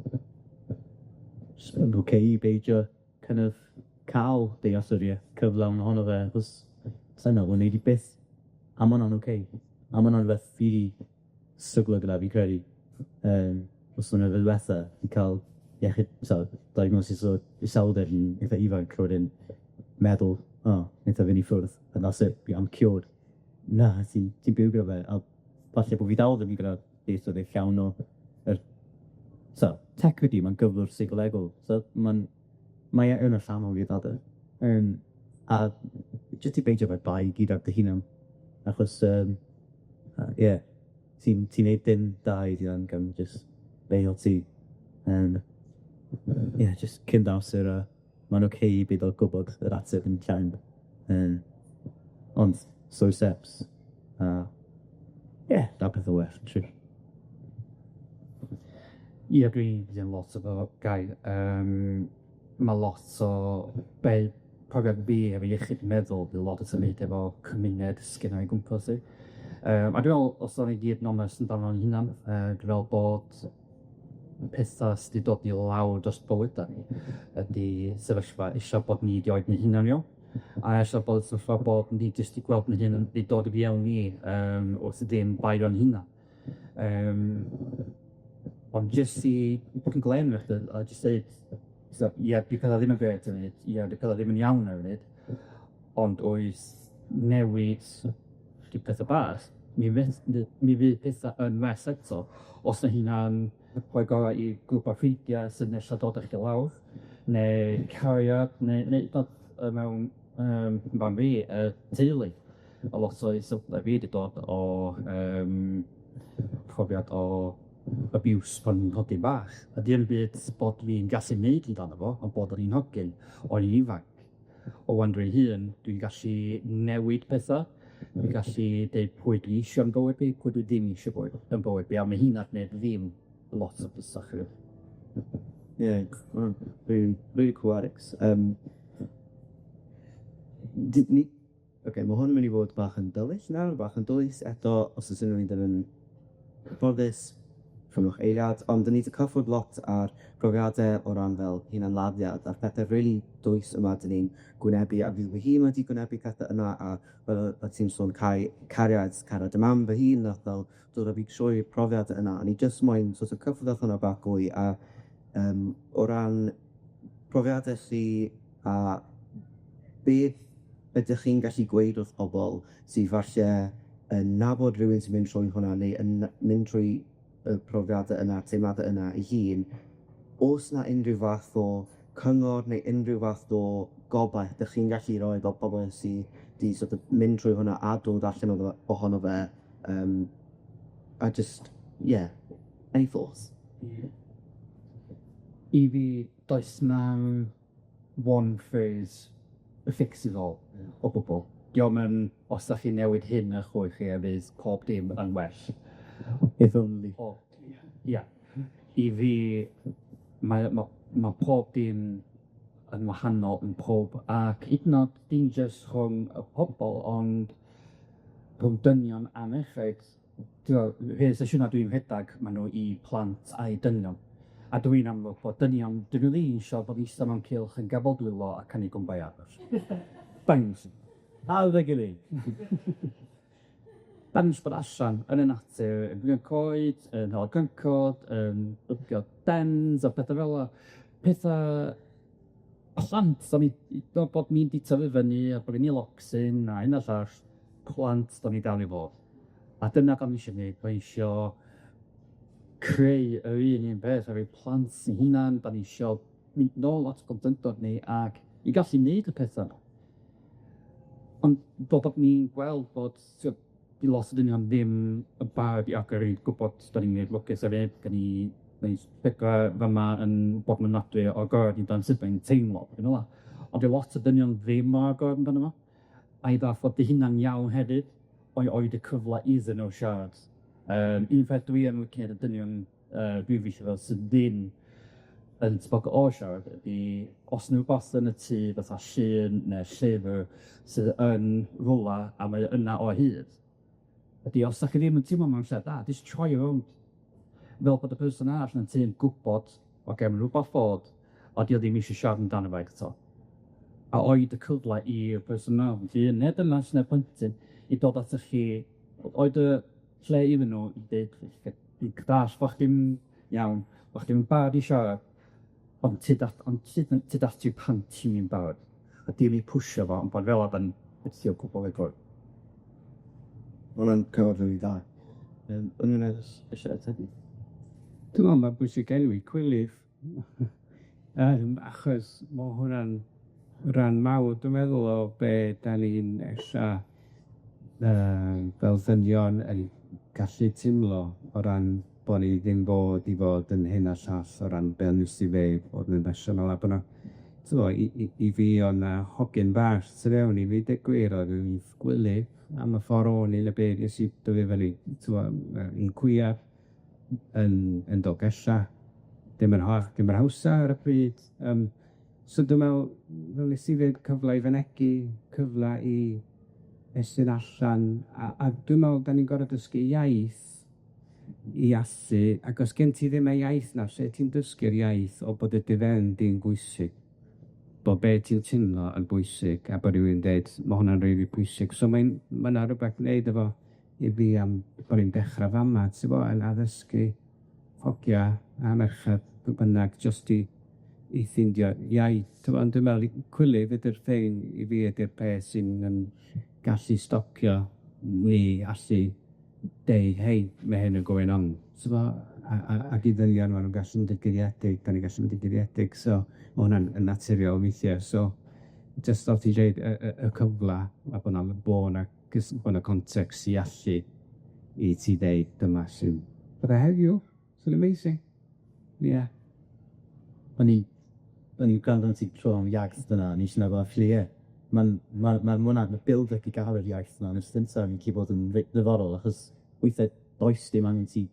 Jyst yn ocê i beidio kind of ca'l dealltwriaeth cyflawn ohono fe, achos sai'n meddwl wnei di byth, a ma' wnna'n ocê, a ma' wnna'n rwbeth fi 'di stryglo gyda fi credu, dros blynyddoedd ddiwetha, 'di ca'l iechyd, so, diagnosis o iselder yn eitha ifanc, a wedyn meddwl, o, neith o fynd i ffwrdd, and that's it, I'm cured. Na, ti'n byw gyda fe, a falle bo' fi dal ddim gyda dealltwriaeth llawn o yr so, technically ma'n gyflwr seicolegol, so ma'n mae e yn allanol i raddau. A jyst i beidio rhoi bai i gyd ar dy hunan, achos ie, ti'n neud dim da i dy hunan gan jyst beio ti. Ie, jyst cymryd amser a ma'n ocê i beido gwbod yr ateb yn llawn. Ond slow steps, a ie, daw pethe well, dwi'n siŵr. Ie, dwi'n dwi'n lot efo Gai. Ma' lot o be' profiad fi efo iechyd meddwl, bydd lot yn ymwneud efo cymuned sgynna i gwmpas i. A dwi me'wl os o'n i gyd yn onest amdano'n hunan, dwi me'wl bod petha sy 'di dod i lawr dros bywyda ni ydi sefyllfa isio bod ni 'di oed 'yn hunan iawn, a ella bod sefyllfa bod ni jyst 'di gweld 'yn hun yn 'di dod i fewn i wrth ddim bai o'n hunan. Ond jyst i bod yn glên efo chdi a jyst deud, so, ie, 'di petha ddim yn grêt ar y funud, ie, 'di petha ddim yn iawn ar y funud, ond oes newid 'di petha bach, mi fydd petha yn well eto, os na hynna'n rhoi gorau i grŵp o ffrindia sy'n ella dod â chdi lawr, neu cariad, neu dod mewn barn fi, teulu. A lot o iselder fi 'di dod o profiad o abuse pan o'n i'n hogyn bach, a dim byd bod fi'n gallu neud amdano fo, ond bod o'n i'n hogyn, o'n i'n ifanc. O wan dwi'n hŷn, dwi'n gallu newid petha, dwi'n gallu deud pwy dwi isio yn bywyd fi, pwy dwi ddim isio bywyd yn bywyd fi, a ma' hynna'n gneud ddim lot o bysach rili. Ie, rili rili cŵl Alex. Di- ni Ocê, ma' hwn yn mynd i fod bach yn dywyll nawr, bach yn dwys eto, os o's unrywun ddim yn cyfforddus, rhowch eiliad, ond 'dan ni 'di cyffwrdd lot ar profiade o ran fel hunanladdiad a'r pethe rili dwys yma 'dan ni'n gwynebu, a fi fy hun wedi gwynebu pethe yna, a fel o' ti'n sôn Cai, cariad, cariad dy mam fy hun nath fel dod â fi trwy'r profiad yna, o'n i jyst moyn sort of cyffwrdd â hwnna bach fwy a o ran profiade chi a beth ydych chi'n gallu gweud wrth pobol sy falle yn nabod rywun sy'n mynd trwy hwnna neu yn mynd trwy y profiade yna, teimlade yna 'i hun, o's 'na unrhyw fath o cyngor neu unrhyw fath o gobaith 'dych chi'n gallu roi fel pobol sy 'di sort of mynd trwy hwnna a dod allan oddo ohono fe a jyst, ie, any thoughts? I fi, does 'na'm one phrase fixes all o gwbwl. Dio'm yn os 'dach chi'n newid hyn 'ych bywyd chi a fydd pob dim yn well. If only. O, ia. I fi, mae ma' pob dim yn wahanol yn pob, ac hyd yn o'd dim jyst rhwng y pobol, ond rhwng dynion a merchaid. T'mo', rhei sesiyna dwi'n rhedag, ma' nw i plant a i dynion. A dwi'n amlwg bod dynion, 'dyn nw ddim isio bod ista mewn cylch yn gafal dwylo a canu Kumbaya. Bangs. Hawdd ei gilydd. 'Dan ni isio bod allan yn y natur, yn gwylio coed, yn hel cyncod, yn wthio dens a petha fel 'a. Petha plant, o'n i fel bod ni'n 'di tyfu fyny a bod gen ni locsyn a hyn a llall, plant 'dan ni dal i fod. A dyna 'dan ni isio neud, ma' isio creu yr un peth efo'i plant 'u hunan, 'dan ni isio mynd nôl at plentyndod ni ac i gallu neud y petha 'na. Ond bod ni'n gweld bod t'wo' 'di lot o dynion ddim yn barod i agor i gwbod 'dan ni'n neud lwcus ar 'dan ni neud ffigyre fyma yn bod yn ofnadwy o agored amdan sut 'dan ni'n teimlo, petha fela. Ond 'di lot o dynion ddim mor agored amdano fo, a i ddath bod dy hunan iawn hefyd, o'i oed y cyfle iddyn nw siarad. Un peth dwi yn licio y dynion dwi'n gweithio efo sydd ddim yn tebygol o siarad ydi os 'na wbath yn y tŷ fatha llun ne' llyfr sydd yn rwla a mae o yna o hyd, ydi os 'dach chi ddim yn teimlo mewn lle da, jyst troi o rownd, fel bod y person arall yn y tŷ'n gwbod, oce, ma' rwbath bod, ond 'di o ddim isio siarad amdano fo eto. A oed y cyfle i'r person 'na, llun ne' dynas ne' plentyn, i dod atoch chi, oed y lle iddyn nw i deud, dwi'n dallt bo' chdi'm iawn, bo' chdi'm yn barod i siarad, ond tyd at ond tyd tyd ati pan ti'n barod, a dim i pwsio fo, ond bod fel 'a 'dan wthio pobol i ffwrdd. Ma' wnna'n cyfnod rili da. Unrywun eryll isie ategu? Dwi'n me'wl ma'n bwysig enwi cwilydd achos ma' hwnna'n ran mawr, dwi'n meddwl, o be' 'dan ni'n ella fel ddynion yn gallu timlo o ran bo' ni ddim fod i fod yn hyn a llall o ran be' o'n i ddeud, bod yn emosiynol a bo' 'na t'mo' i fi o' 'na hogyn bach tu fewn i fi, deud gwir, o'dd yn gwely am y ffor o'n i yn y byd nes i dyfu fyny, t'mo' yn cwiar, yn Dolgella, dim yn dim yr hawsa ar y pryd, so dwi'n me'wl, fel nes i ddeud, cyfle i fynegi, cyfle i estyn allan, a dwi'n me'wl 'dan ni'n gor'o' dysgu iaith i allu, ac os gen ti ddim y iaith 'na, lle ti'n dysgu'r iaith o bod y dy fewn di'n bwysig, bo' be' ti'n teimlo yn bwysig, a bo' rywun deud ma' hwnna'n rili pwysig. So mae'n ma' 'na rwbeth i wneud efo i fi am bo' ni'n dechra fama, t'bo', yn addysgu hogia a merched pwy bynnag, jyst i ffindio iaith, t'mo', ond dwi'n me'wl i cwilydd ydi'r thing i fi ydi'r peth sy'n yn gallu stopio ni allu deud hei, ma' hyn yn going on, t'mo', a ag i ddynion ma' nw'n gallu mynd yn guddiedig, 'dan ni'n gallu mynd yn guddiedig, so ma' hwnna'n yn naturiol weithie, so jyst fel ti'n deud, y cyfla, a bo' 'na bo' 'na bo' 'na context i allu i ti ddeud dyma sy'n Fatha heddiw, sy'n amazing, ie. O'n i'n gwrando arno ti sôn am iaith dyna, o'n i jyst yn meddwl actually ie, ma'n ma' ma' hwnna'n ma' build-up i ga'l yr iaith 'na yn y gynta yn gallu bod yn reit ddiddorol, achos weithe does dim angen ti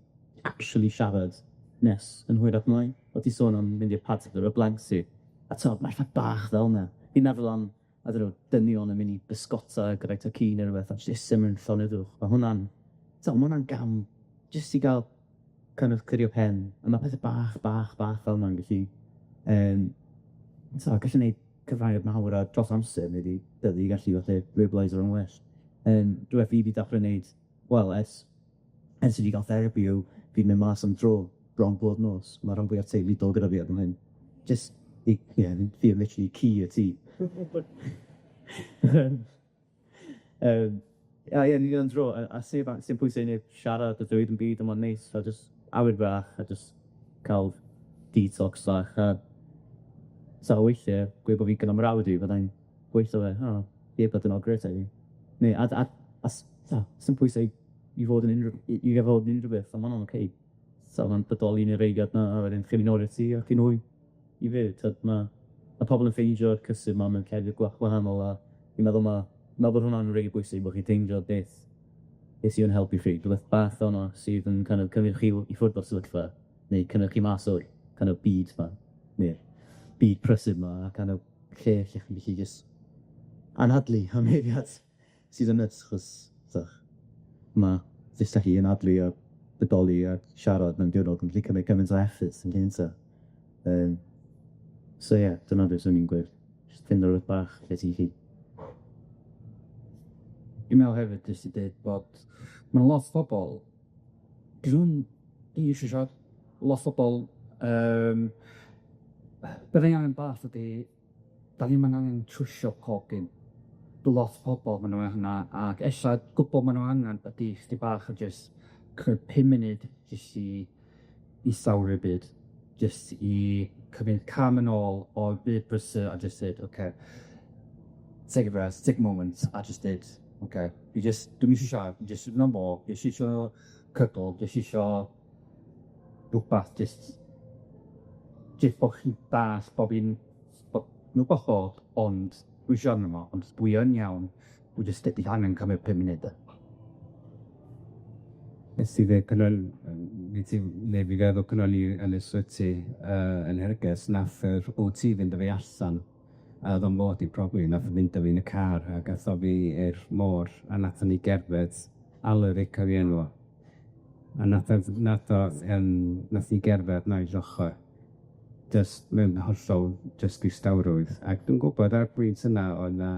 actually siarad nes yn hwyrach mlaen. Fel ti'n sôn am mynd i'r pad efo blank suit, a t'mo' ma' petha bach fel 'na. Fi'n meddwl am I don't know, dynion yn mynd i bysgota gyda'i tocyn ne' rwbeth, a jyst symud llonyddwch, ma' hwnna'n t'o' ma' hwnna'n gam jyst i ga'l kind of clirio pen, a ma' pethe bach, bach, bach fel 'na'n gallu yym t'o' gallu neud cyfraniad mawr a dros amser nei di dydi gallu falle verbaliso yn well. Rwbeth fi 'di dachre neud, wel, ers i fi ga'l therapi yw fi'n mynd mas am dro bron bob nos, ma' rhan fwya teulu dod gyda fi erbyn hyn, jyst i, ie, fi literally ci y tŷ. A ie, ni'n mynd am dro, a sef a- sim pwyse i neb siarad a dweud dim byd, a ma'n neis, a jyst awyr fach, a jyst ca'l detox fach, a so weithie, gweud bo' fi gyda mrawd i, fyddai'n gweutho fe, o, ie, bod yn grêt heddi. Neu, a t'o', sim pwyse i fod yn unryw i fod yn unryw beth, a ma' wnna'n ocê. So ma'n bodoli yn yr eiliad 'na, a wedyn chi'n mynd nôl i'r tŷ a chi'n nôl i fyw, t'od ma' ma' pobol yn ffeindio'r cysur 'ma mewn llefydd gwahanol, a fi'n meddwl ma' meddwl bod hwnna'n rili bwysig bo' chi'n ffeindio beth beth sy yn helpu chi, rhywbeth bach fel 'na sydd yn kind of cymryd chi i ffwrdd o'r sefyllfa, neu cymryd chi mas o'r kind of byd 'ma, neu'r byd prysur 'ma, a kind of lle lle chi'n gallu jyst anadlu am eiliad sydd yn nyts, 'chos t'o' ma' jyst gallu anadlu a bodoli a siarad mewn diwrnod yn gallu cymryd gymaint o effort yn lle. So ie, dyna beth swn i'n gweud. Jyst ffindo rwbeth bach lle ti'n gallu... Dwi'n me'wl hefyd jyst i deud bod ma' lot o bobol, 'dyn nw'm ddim isio siarad, lot o bobol be' 'dan ni angen dallt ydi, 'dan ni'm yn angen trwsio pob dim. Lot o pobol ma' nw yna, ac ella gwbo ma' nw angan ydi chydig bach o jyst cymryd pum munud jyst i i byd, jyst i cymryd cam yn ôl o'r byd brysur a jyst deud ocê take a breath, take a moment, a jyst deud ocê, dwi jyst dwi'm isio siarad, dwi jyst isio am walk, jyst isio cuddle, jyst isio rwbath, jyst jyst bo' chi'n dallt bo' fi'n bo' nw'n bod, ond dwi isio arno fo, ond dwi yn iawn, dwi jyst debyg angen cymryd pum munud de. Nes i ddweud pan o'n ni ti neu' fi feddwl pan o'n i yn y swyty yn Herges, nath yr O Tee fynd â fi allan, a o'dd o'n fod i profi, nath o fynd â fi yn y car ag ath o fi i'r môr, a nathon ni gerdded Alaric o'dd 'i enw fo. A nath o nath o nath ni gerdded naill ochor, jyst mewn hollol jyst distawrwydd, ac dwi'n gwbod ar y pwynt yna o'dd 'na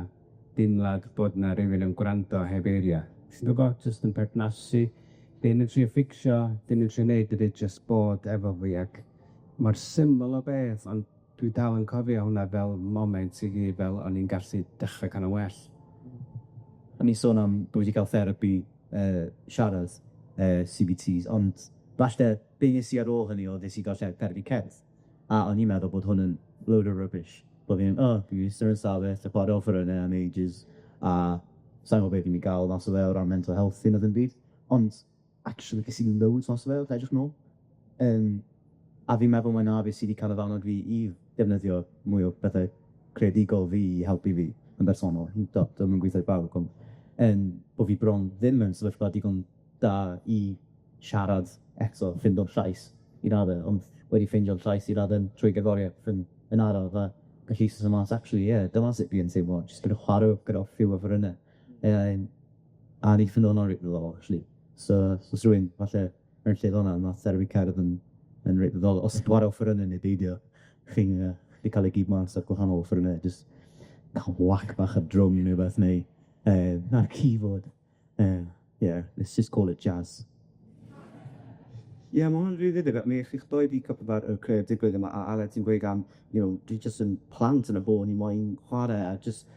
deimlad bod 'na rywun yn gwrando heb eiria'. Ti'n gwbod, jyst yn perthnasu, ddim yn trio fficsio, ddim yn trio neud ydi jyst bod efo fi, ac mor syml o beth, ond dwi dal yn cofio hwnna fel moment i fi fel o'n i'n gallu dechre ca'l yn well. O'n i'n sôn am dwi 'di ga'l therapi siarad, CBTs, ond falle be' nes i ar ôl hynny o'dd nes i ga'l therapi cerdd, a o'n i'n meddwl bod hwn yn load o rubbish, bo' fi'n, o, dwi iste yn stafell a chware offeryne am ages, a sai'n gwbo be' fi myn' i ga'l mas o fe o ran mental health fi na ddim byd, ond actually ges i loads mas o fe wrth edrych nôl. A fi'n meddwl mai 'na be' sy 'di kind of annog fi i defnyddio mwy o pethe creadigol fi i helpu fi yn bersonol. Do 'di o'm yn gweithio i bawb, ond bo' fi bron ddim mewn sefyllfa digon da i siarad eto, ffindo'r llais i radde, ond wedi ffeindio'r llais i radde trwy gerddoriaeth yn araf, a gallu iste mas actually ie, dyma sut fi yn teimlo, jyst gyda chware gyda few offeryne. A o'n i ffindo hwnna'n reit ddiddorol actually. So os rywun falle mewn lle fel 'na, ma' therapi cerdd yn reit ddiddorol. Os chware offeryne neu beidio, chi'n 'di ca'l ei gyd mas ar gwahanol offeryne, jyst ca'l whack bach ar drwm neu rwbeth neu na'r keyboard. Yeah, let's just call it jazz. Ie, ma' hwnna'n rili ddifyr. Mi ellwch doi 'di cwpl ar y creadigrwydd yma, a Aled ti'n gweud am, you know, dwi jyst yn plant yn y bôn i moyn chware a jyst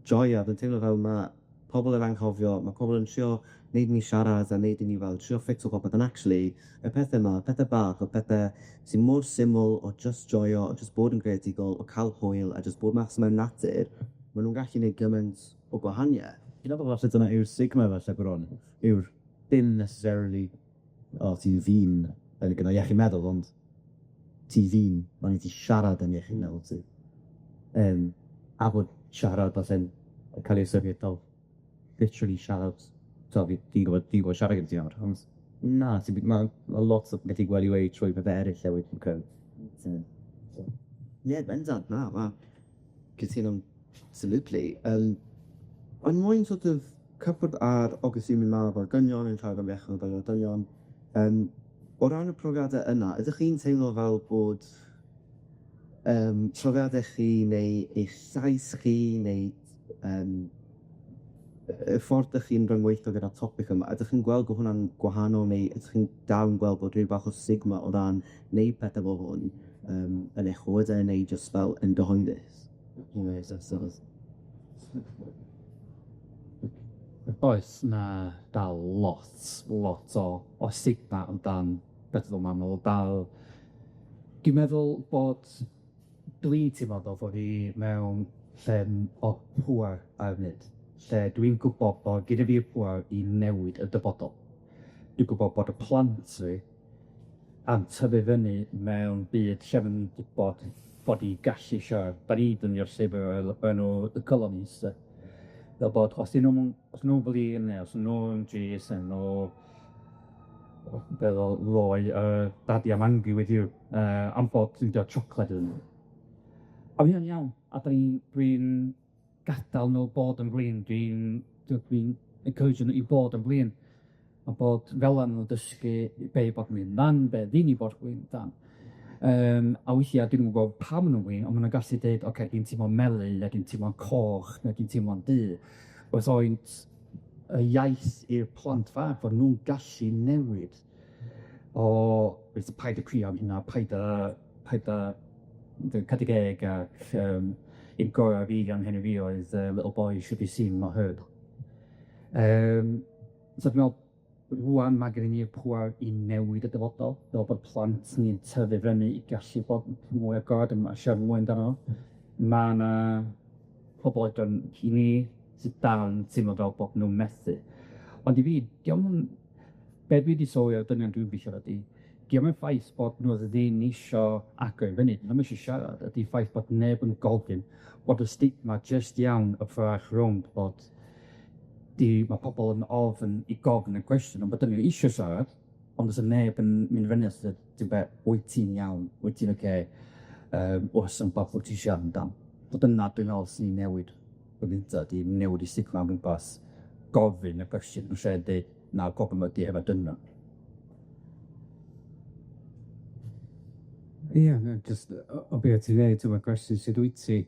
joio, dwi'n teimlo fel ma' pobol yn anghofio, ma' pobol yn trio neud i ni siarad a neud i ni fel trio ffitio popeth, ond actually, y pethe 'ma, pethe bach, y pethe sy mor syml o jyst joio, o jyst bod yn greadigol, o ca'l hwyl, a jyst bod mas mewn natur, ma' nw'n gallu neud gymaint o gwahanieth. Fi'n meddwl falle dyna yw'r stigma falle bron, yw'r dim necessarily, o, ti'n ddyn yn gyda iechyd meddwl, ond ti ddyn, ma' raid ti siarad am iechyd meddwl ti. A bod siarad falle'n cael ei ystyried fel literally siarad, so fi'n gwbod siarad gyda ti nawr, ond na, ti'n ma' ma' lot o gallu gweld i weud trwy pethe eryll hefyd, yn credu. Ie, bendant, na, ma' cytuno'n Absolutely. Ond moyn sort of cyffwrdd ar obviously mi ma' efo'r dynion yn siarad am iechyd meddwl dynion, o ran y profiade yna, ydych chi'n teimlo fel bod profiade chi neu eich llais chi neu y ffordd 'dych chi'n rhyngweithio gyda'r topic yma, ydych chi'n gweld bod hwnna'n gwahanol neu ydych chi'n dal yn gweld bod rhyw fath o stigma o ran neud pethe fel hwn yn eich bywyde neu jyst fel yn gyhoeddus? Oes, ma' dal lot, lot o stigma amdan betha fel 'ma, ma' dal dwi'n meddwl bod dwi teimlo fel bo' fi mewn lle o pŵar ar y funud, lle dwi'n gwbod bod gyda fi'r pŵar i newid y dyfodol. Dwi'n gwbod bod y plant fi a'n tyfu fyny mewn byd lle ma' nw'n gwbod bod i gallu siarad, bod i dynnu'r llyfr o'r enw The Colonies de. Fel bod os 'dyn nw'm os nw'n flin neu os nw'n drist neu nw feddwl roi daddy I'm angry with you am bod dwi'n siocled iddyn nw. A ma' hynna'n iawn, a 'dan ni'n dwi'n gadal nw bod yn flin, dwi'n encouragio nw i bod yn flin, a bod fel 'a ma' nw'n dysgu be' i bod yn flin amdan, be' ddim i bod flin amdan. A weithia' dwi'm yn gwbod pam ma' nw'n flin, on' ma' nw'n gallu deud, oce, dwi'n teimlo'n melyn, ne' dwi'n teimlo'n coch, ne' dwi'n teimlo'n du. Oes oed y iaith i'r plant fach fod nw'n gallu newid o weith paid â crio am hynna, paid â paid â cau dy geg ac un gorau fi gan hen i fi oedd little boys should be seen not heard. So dwi'n me'wl rŵan ma' gennyn ni'r pŵar i newid y dyfodol, fel bod plant ni'n tyfu fyny i gallu bod mwy agored a siarad mwy amdano fo. Ma' 'na pobol oedran i ni sydd dal yn teimlo fel bod nw'n methu. Ond i fi, 'di o'm yn be' dwi 'di sylwi ar dynion dwi'n gweithio efo 'di 'di o'm yn ffaith bod nw ddim isio agor i fyny, ddim isio siarad, ydi ffaith bod neb yn gofyn, bod y stigma jyst iawn y ffordd rownd bod 'di ma' pobol yn ofn i gofyn y cwestiwn, ond bod dynion isio siarad, ond do's 'na neb yn mynd fyny a deud, ti'n be', wyt ti'n iawn, wyt ti'n ocê, o's wbath wyt ti siarad amdan? So dyna dwi'n me'wl sy'n newid y gynta 'di newid y stigma o gwmpas gofyn y cwestiwn yn lle deud na'r problem ydi efo dynion. Ie, na, jyst o be' o' ti'n ddeud, t'mo' cwestiwn sut wyt ti?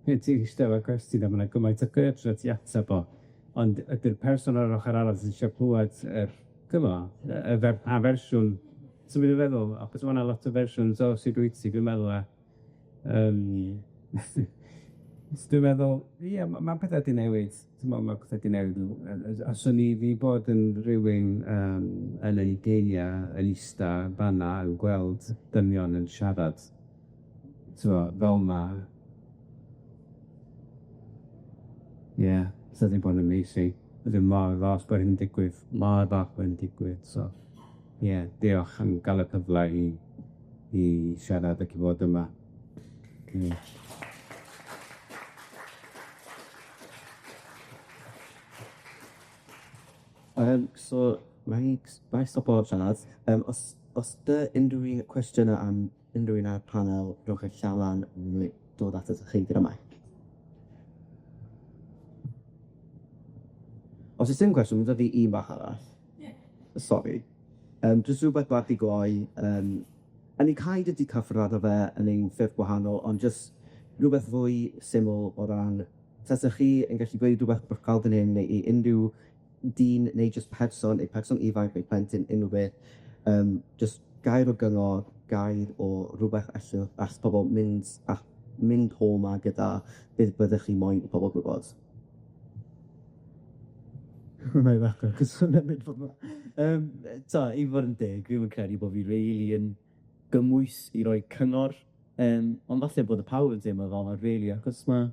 Ie, ti'n iste efo'r cwestiwn a ma' 'na gymaint o geiriau ti ateb o, ond ydi'r person ar yr ochor arall sy'n isio clwed yr, t'mo', y fer- pa fersiwn, ti'n mynd i feddwl, achos ma' 'na lot o fersiwns o sut wyt ti, dwi'n meddwl, a so dwi'n meddwl, ie, ma' pethe 'di newid, t'mo' ma' pethe 'di newid, os o'n i 'di bod yn rywun yn ei ugeinia yn ista fan 'na yn gweld dynion yn siarad, t'mo', fel 'ma, ie, sa 'di bod yn amazing. Dwi mor falch bod hyn yn digwydd, mor falch bod hyn yn digwydd, so ie, diolch am ga'l y cyfle i siarad ac i fod yma. So, wna i stopo siarad. Os 'dy unrhyw un cwestiyna am unrhyw un ar y panel, rhowch eich llaw lan, wna i dod atat chi gyda mic. Os o's dim cwestiwn, ma' 'da fi un bach arall. Sori. Jyst rwbeth bach i gloi, a ni kind of 'di cyffwrdd arno fe yn ein ffyrdd gwahanol, ond jyst rwbeth fwy syml o ran, tasech chi yn gallu gweud rwbeth wrth pawb fan hyn, neu i unrhyw dyn neu jyst person, neu person ifanc neu plentyn, unrhyw beth, jyst gair o gyngor, gair o rwbeth allwch all pobol mynd a mynd home 'ma gyda beth byddech chi moyn i pobol gwybod. Wna i ddechre, 'chos hwnna'n mynd ffor 'ma. I fod yn deg, dwi'm yn credu bo' fi rili yn gymwys i roi cyngor, ond falle bod y pawb yn teimlo fel 'na rili, achos ma'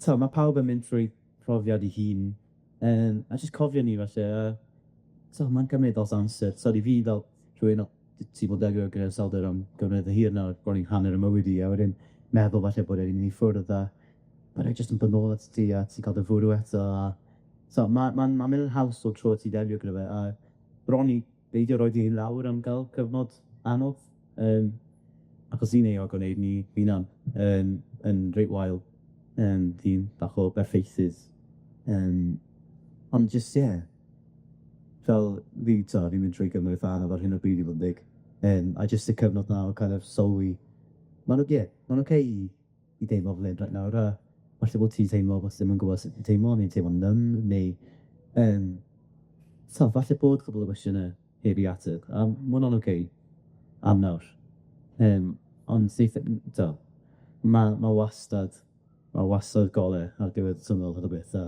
t'o' ma' pawb yn mynd trwy profiad 'i hun, a jyst cofio 'ny falle, a t'o' ma'n cymryd lot o amser, so i fi fel rhywun o' ti bod delio gyda iselder am gyfnod hir nawr, bron i hanner 'ym mywyd i, a wedyn meddwl falle bod e 'di mynd i ffwrdd a ma' e jyst yn dod nôl atat ti a ti'n ca'l dy fwrw eto a so ma'n ma'n mynd yn haws o tro ti delio gyda fe, a bron i beidio roi dy hun lawr am ga'l cyfnod anodd, achos fi'n euog o neud 'ny hunan, yn reit wael. Dwi'n bach o berffeithydd. Yym ond jyst ie, fel fi t'o' fi'n mynd trwy gyfnod eitha anodd ar hyn o bryd i fod yn deg. A jyst y cyfnod 'na o kind of sylwi, ma'n oce, ma'n ocê i deimlo fel hyn reit nawr, a falle bod ti'n teimlo fel ddim yn gwbod sut i teimlo, neu'n teimlo'n numb, neu yym t'o' falle bod cwpwl o gwestiyne heb 'u ateb, a ma' wnna'n ocê am nawr. Ond seith- t'o' ma' wastad, ma' wastad gole ar diwedd y twnnel fath o beth, a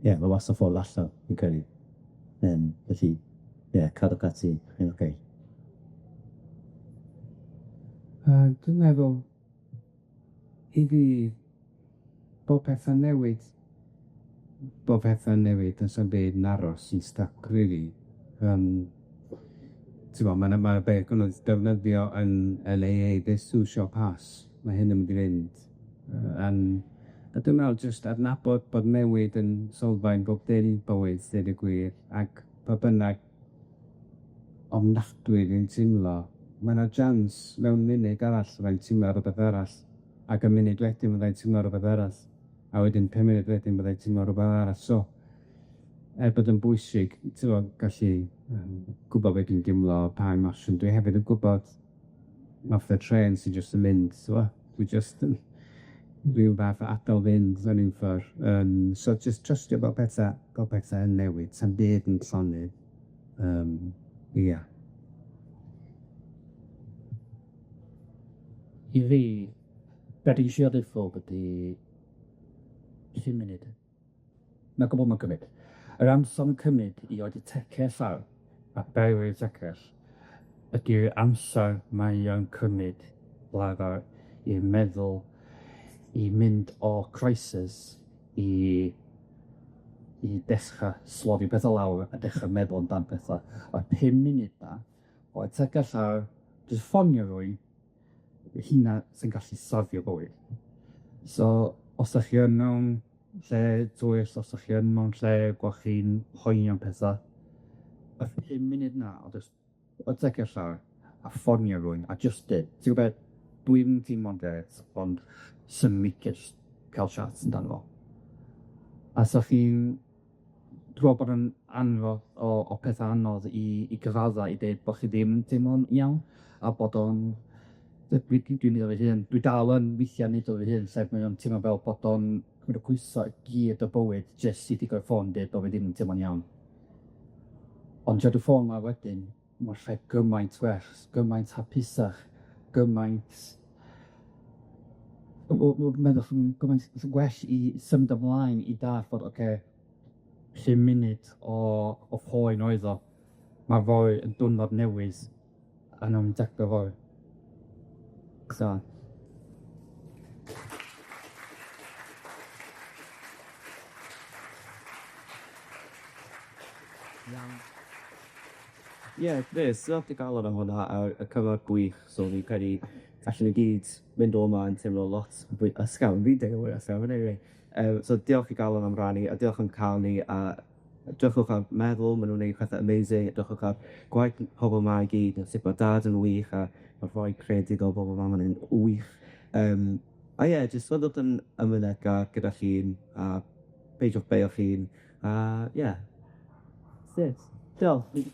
ie, ma' wastad ffordd allan, fi'n credu. Felly, ie, cadwch ati, chi'n ocê. Dwi'n meddwl i fi bod petha'n newid, bod petha'n newid, do's na'm byd yn aros yn styc rili. T'mo' ma' 'na ma' be' defnyddio yn El Ay Ay, this too shall pass, ma' hyn yn mynd i fynd. A dwi'n me'wl jyst adnabod bod newid yn sylfaen bob dim bywyd, deud y gwir, ac pa bynnag ofnadwy dwi'n teimlo, ma' 'na jans mewn munud arall fyddai'n teimlo rwbeth arall, ac y munud wedyn fyddai'n teimlo rwbeth arall, a wedyn pum munud wedyn byddai'n teimlo rwbeth arall, so er bod yn bwysig, t'mo', gallu gwbod be' dwi'n deimlo, pa emosiwn, dwi hefyd yn gwbod ma' fatha trên sy jyst yn mynd, t'mo'? Dwi jyst yn ryw fath o adal fynd mewn un ffor, so jyst trystio bo' petha bo' petha yn newid, sa'm byd yn llonydd, ia. I fi, be' dwi isio deud wrth ydi pum munud. 'Na gwbwl ma'n cymryd. Yr amser ma'n cymryd i oedi tecell llaw a berwi'r tecell ydi'r amsar mae o'n cymryd lafar i'r meddwl i mynd o crisis i dechra slofi petha lawr a dechra meddwl amdan petha. A'r pum munud 'na o'r tecell llawr, jyst ffonio rywun, hynna sy'n gallu safio bywyd. So, os 'dach chi yn mewn lle tywyll, os 'dach chi yn mewn lle bo' chi'n poeni am petha, y pum munud 'na o jyst o tecell llawr a ffonio rywun a jyst deud, ti'n gwbo be', dwi'm yn teimlo'n grêt, ond swn i'n licio jyst ca'l chat amdano fo. A sa chi'n dwi me'wl bod o'n anfod o petha anodd i gyfadda i deud bo' chi ddim yn teimlo'n iawn, a bod o'n dwi'n neud o fy hun, dwi dal yn weithia' neud o fy hun, lle mae o'n teimlo fel bod o'n cymryd y pwysa' i gyd o bywyd jyst i pigo'r ffôn deud bo' fi ddim yn teimlo'n iawn. Ond y ffôn 'ma wedyn, ma'r lle gymaint gwell, gymaint hapusach, gymaint meddwl gymaint gwell i symud ymlaen i dallt bod ocê, pum munud o poen oedd o, ma' fory yn diwrnod newydd, a nawn ni taclo fory. So. Iawn. Ie, grêt, diolch o galon am hwnna a y cyngor gwych, so fi'n credu allen ni gyd mynd o 'ma yn teimlo lot fwy ysgafn, fi'n teimlo mwy ysgafn eniwe. So diolch i galon am rannu, a diolch am ca'l ni, a edrychwch ar meddwl, ma' nw'n neud pethe amazing, edrychwch ar gwaith pobol 'ma i gyd, a sut ma' dad yn wych, a ma'r rhoi creadigol bobol 'ma, ma' nw'n wych. A ie, jyst fyddwch yn ymwneud gyda chi'n, a peidiwch beio'ch hun, a ie. That's it. Diolch.